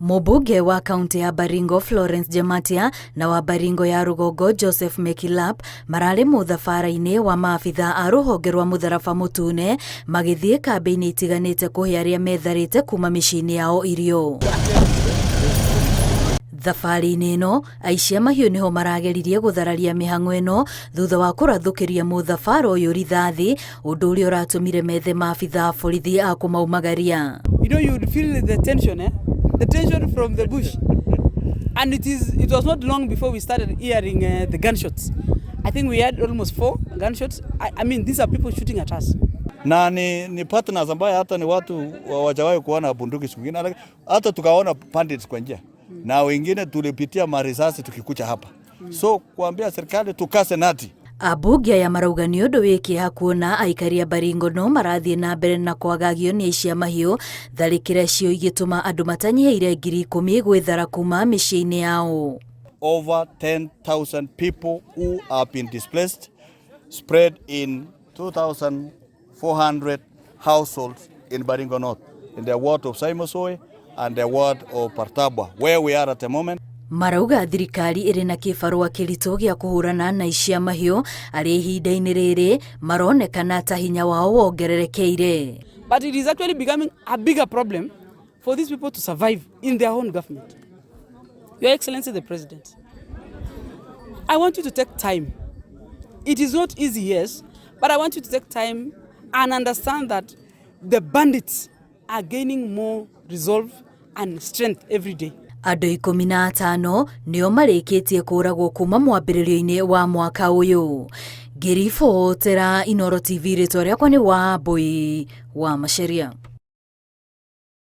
Mũmbunge wa kaunti ya Baringo Florence Jematia na wa Baringo ya Rũgongo Joseph Mekilap mararĩ mũthabara-inĩ wa maabitha a rũhonge rwa mũtharaba mũtune magĩthiĩ kambĩ-inĩ itiganĩte kũhe arĩa metharĩte kuma mĩciĩ-inĩ yao irio. Thabarĩ-inĩ ĩno, aici a mahiũ nĩho marageririe gũthararia mĩhang'o ĩno thutha wa kũrathũkĩria mũthabara ũyũ rithathi, ũndũ ũrĩa ũratũmire methe maabitha a borithi a kũmaumagaria. You know, you would feel the tension, eh? The tension from the bush. And it was not long before we started hearing the gunshots. I think we had almost 4 gunshots. I mean, these are people shooting at us. Na ni partners ambaye hata ni watu hawajawahi kuona bunduki siku nyingine, hata tukaona bandits kwa njia. Na wengine tulipitia marisasi tukikuja hapa. So kuambia serikali tukase nati. Ambunge aya marauga nĩ ũndũ wĩ kĩeha kuona aikari a Baringo no marathiĩ na mbere na kwagagio nĩ aici a mahiũ, tharĩkĩra icio igĩtũma andũ matanyihĩire 10,000 gwĩthara kuma mĩciĩ-inĩ yao. Over 10,000 people who have been displaced, spread in 2,400 households in Baringo North, in the ward of Saimosoi and the ward of Partabwa, where we are at the moment. Marauga thirikari ĩrĩ na kĩbarũa kĩritũ gĩa kũhũrana na aici a mahiũ arĩa ihinda-inĩ rĩrĩ maronekana ta hinya wao wongererekeire. But it is actually becoming a bigger problem for these people to survive in their own government. Your Excellency the President, I want you to take time. It is not easy, yes, but I want you to take time and understand that the bandits are gaining more resolve and strength every day. Andũ 15 nĩo marĩkĩtie kũragwo kuma mwambĩrĩrio-inĩ wa mwaka ũyũ. Ngĩribotera Inooro TV, rĩtwa rĩakwa nĩ Wambui wa Macharia.